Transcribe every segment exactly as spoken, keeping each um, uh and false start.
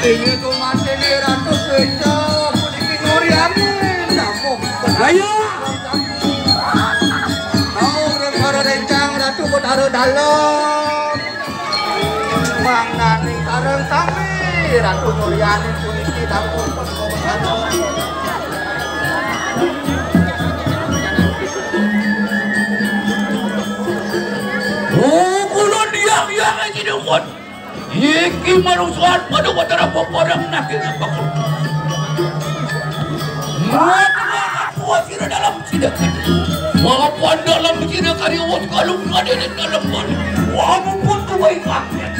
Inggih tumaséné Ratu Swéca puniki Nuryani namuh. Ayo. Namuh ring para rencang Ratu Betara Dalem. Mangdaning sareng sami Ratu Nuryani puniki namuh. Oh, kula diak-diak aja dukun. Iki manusuan pada watara peperang naging apa? Muat kuat sira dalam sida. Mapan dalam sida kari wot kalung raden dalam pun. Wah, pun tuwai kaget.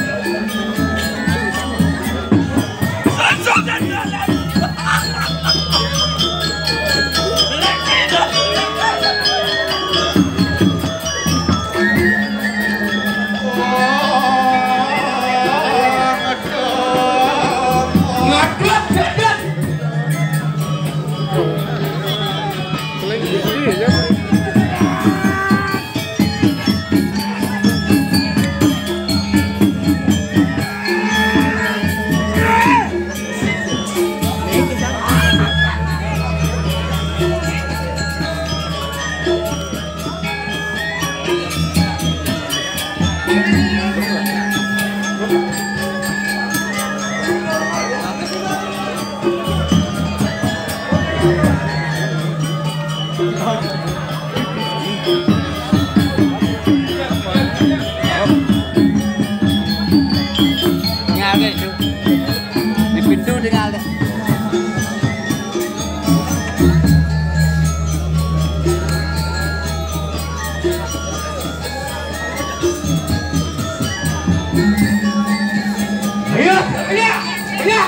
Tinggal deh, Cuk. Di pintu tinggal deh. Iya, iya, iya.